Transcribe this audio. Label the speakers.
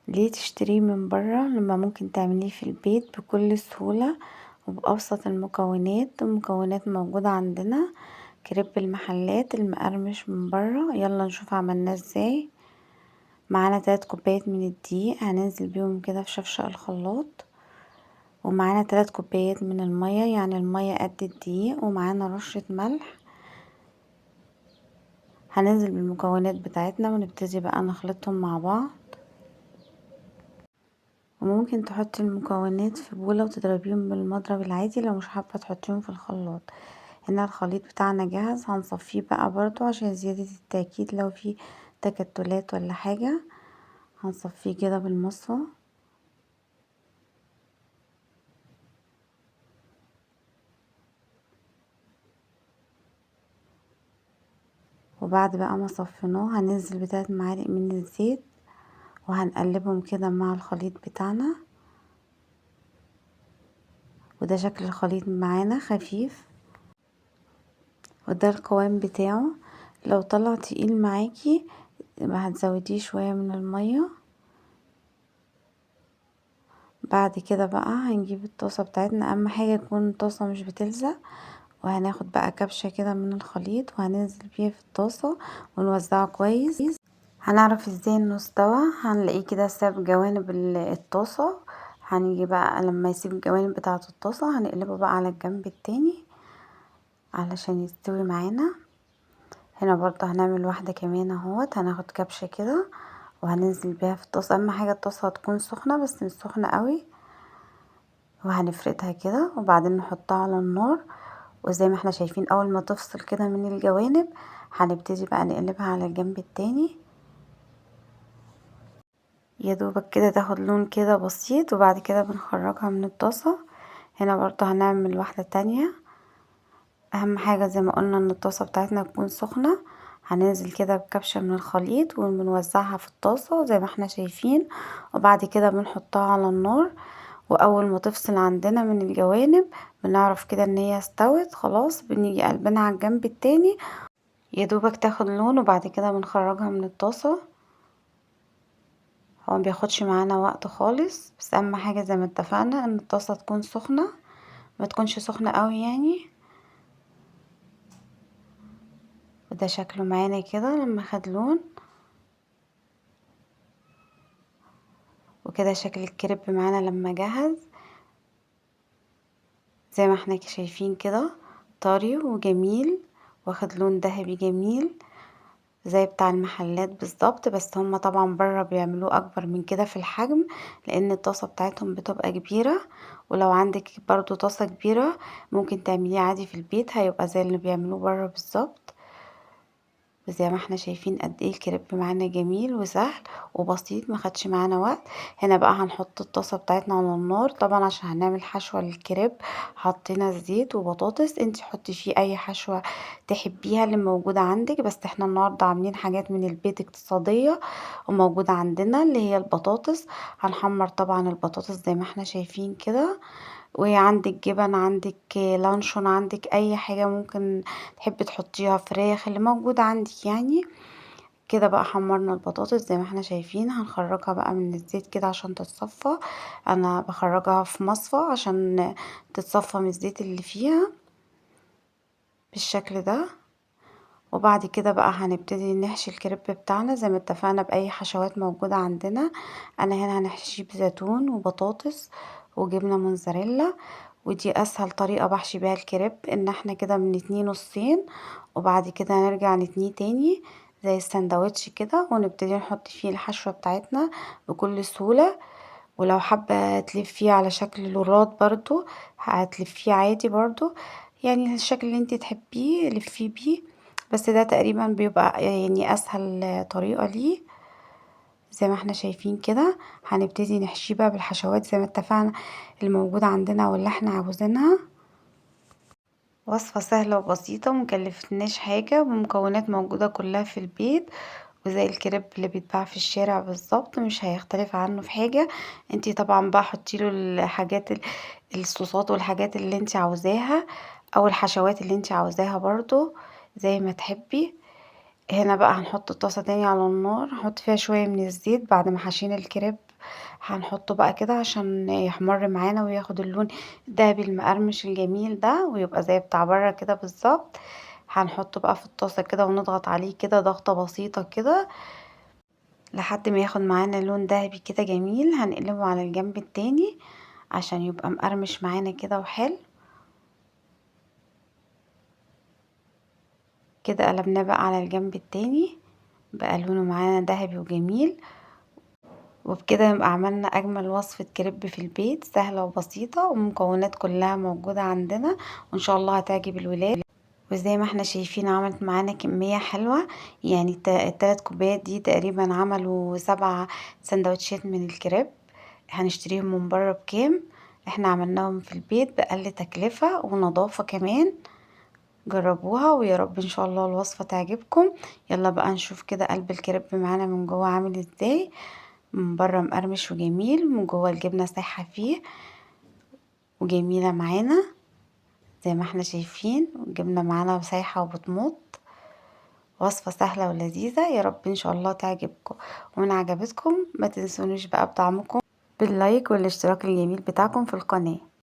Speaker 1: ليه تشتريه من بره لما ممكن تعمليه في البيت بكل سهولة وبأبسط المكونات؟ المكونات موجودة عندنا. كريب المحلات المقرمش من بره، يلا نشوف عملناه ازاي. معانا 3 كوبايات من الدقيق هننزل بيهم كده في شفشق الخلاط، ومعانا 3 كوبايات من المية، يعني المية قد الدقيق، ومعانا رشة ملح. هننزل بالمكونات بتاعتنا ونبتدي بقى نخلطهم مع بعض. وممكن تحطي المكونات في بولة وتضربيهم بالمضرب العادي لو مش حابة تحطيهم في الخلاط. هنا الخليط بتاعنا جاهز، هنصفيه بقى برضو عشان زيادة التأكيد لو في تكتلات ولا حاجة، هنصفيه كده بالمصفى. وبعد بقى ما صفيناه هننزل ب3 معالق من الزيت وهنقلبهم كده مع الخليط بتاعنا. وده شكل الخليط معانا خفيف، وده القوام بتاعه. لو طلع تقيل معاكي يبقى هتزوديه شوية من المية. بعد كده بقى هنجيب الطاسة بتاعتنا، اهم حاجة تكون الطاسة مش بتلزق، وهناخد بقى كبشة كده من الخليط وهننزل بيها في الطاسة ونوزعه كويس. هنعرف ازاي انه استوى، هنلاقيه كده ساب جوانب الطاسة. هنيجي بقى لما يسيب الجوانب بتاعة الطاسة هنقلبه بقى على الجنب التاني علشان يستوي معانا. هنا برضه هنعمل واحدة كمان اهوت، هناخد كبشة كده وهننزل بيها في الطاسة. اهم حاجة الطاسة هتكون سخنة، بس مش سخنة قوي، وهنفردها كده وبعدين نحطها على النار. وزي ما احنا شايفين اول ما تفصل كده من الجوانب هنبتدي بقى نقلبها على الجنب التاني، يا دوبك كده تاخد لون كده بسيط، وبعد كده بنخرجها من الطاسة. هنا برضه هنعمل واحدة تانية. اهم حاجة زي ما قلنا ان الطاسة بتاعتنا تكون سخنة. هننزل كده بكبشة من الخليط وبنوزعها في الطاسة زي ما احنا شايفين، وبعد كده بنحطها على النار. واول ما تفصل عندنا من الجوانب بنعرف كده ان هي استوت خلاص، بنيجي قلبنا على الجنب التاني يا دوبك تاخد لون، وبعد كده بنخرجها من الطاسة. هو ما بياخدش معانا وقت خالص، بس اهم حاجة زي ما اتفقنا ان الطاسة تكون سخنة، ما تكونش سخنة قوي يعني. وده شكله معانا كده لما خد لون، وكده شكل الكريب معانا لما جهز زي ما احنا شايفين كده، طري وجميل واخد لون ذهبي جميل زي بتاع المحلات بالظبط. بس هما طبعا بره بيعملوه اكبر من كده في الحجم لان الطاسة بتاعتهم بتبقى كبيرة. ولو عندك برضو طاسة كبيرة ممكن تعمليه عادي في البيت، هيبقى زي اللي بيعملوه بره بالظبط. وزي ما احنا شايفين قد ايه الكريب معانا جميل وسهل وبسيط، ما خدش معانا وقت. هنا بقى هنحط الطاسة بتاعتنا على النار، طبعا عشان هنعمل حشوة للكريب حطينا الزيت وبطاطس، انتي حطي فيه اي حشوة تحبيها اللي موجودة عندك، بس احنا النهاردة عاملين حاجات من البيت اقتصادية وموجودة عندنا اللي هي البطاطس. هنحمر طبعا البطاطس زي ما احنا شايفين كده، وعندك جبن، عندك لانشون، عندك اي حاجة ممكن تحبي تحطيها، فراخ اللي موجود عندك يعني. كده بقى حمرنا البطاطس زي ما احنا شايفين، هنخرجها بقى من الزيت كده عشان تتصفى. انا بخرجها في مصفى عشان تتصفى من الزيت اللي فيها بالشكل ده. وبعد كده بقى هنبتدي نحشي الكريب بتاعنا زي ما اتفقنا باي حشوات موجودة عندنا. انا هنا هنحشيه بزيتون وبطاطس وجبنة موتزاريلا، ودي اسهل طريقة بحشي بيها الكريب، ان احنا كده بنتنيه نصين وبعد كده نرجع نتنيه تاني زي السندوتش كده، ونبتدي نحط فيه الحشوة بتاعتنا بكل سهولة. ولو حابة تلفيه على شكل لورات برضو هتلفيه عادي برضو، يعني الشكل اللي انت تحبيه لفيه بيه، بس ده تقريبا بيبقى اسهل طريقة ليه. زي ما احنا شايفين كده هنبتدي نحشيه بقى بالحشوات زي ما اتفقنا الموجودة عندنا واللي احنا عاوزينها. وصفة سهلة وبسيطة ومكلفتناش حاجة، ومكونات موجودة كلها في البيت، وزي الكريب اللي بيتباع في الشارع بالظبط مش هيختلف عنه في حاجة. انتي طبعا بقى حطي له الحاجات الصوصات والحاجات اللي انتي عاوزاها او الحشوات اللي انتي عاوزاها برضو زي ما تحبي. هنا بقى هنحط الطاسة تاني على النار، هنحط فيها شوية من الزيت بعد ما حشينا الكريب، هنحطه بقى كده عشان يحمر معانا وياخد اللون الدهبي المقرمش الجميل ده، ويبقى زي بتاع بره كده بالظبط. هنحطه بقى في الطاسة كده ونضغط عليه كده ضغطة بسيطة كده لحد ما ياخد معانا لون ذهبي كده جميل. هنقلبه على الجنب التاني عشان يبقى مقرمش معانا كده وحلو كده. قلبناه بقى على الجنب التاني، بقى لونه معانا ذهبي وجميل. وبكده نبقى عملنا اجمل وصفة كريب في البيت، سهلة وبسيطة ومكونات كلها موجودة عندنا، وان شاء الله هتعجب الولاد. وزي ما احنا شايفين عملت معانا كمية حلوة، يعني التلات كوبايات دي تقريبا عملوا 7 سندوتشات من الكريب. هنشتريهم من بره بكام؟ احنا عملناهم في البيت بأقل تكلفة ونظافة كمان. جربوها ويا رب ان شاء الله الوصفة تعجبكم. يلا بقى نشوف كده قلب الكريب معانا من جوه عامل ازاي. من بره مقرمش وجميل، من جوه الجبنة سايحة فيه وجميلة معانا زي ما احنا شايفين، والجبنة معانا سايحة وبتمط. وصفة سهلة ولذيذة، يا رب ان شاء الله تعجبكم. ومن عجبتكم ما تنسونيش بقى بدعمكم باللايك والاشتراك الجميل بتاعكم في القناة.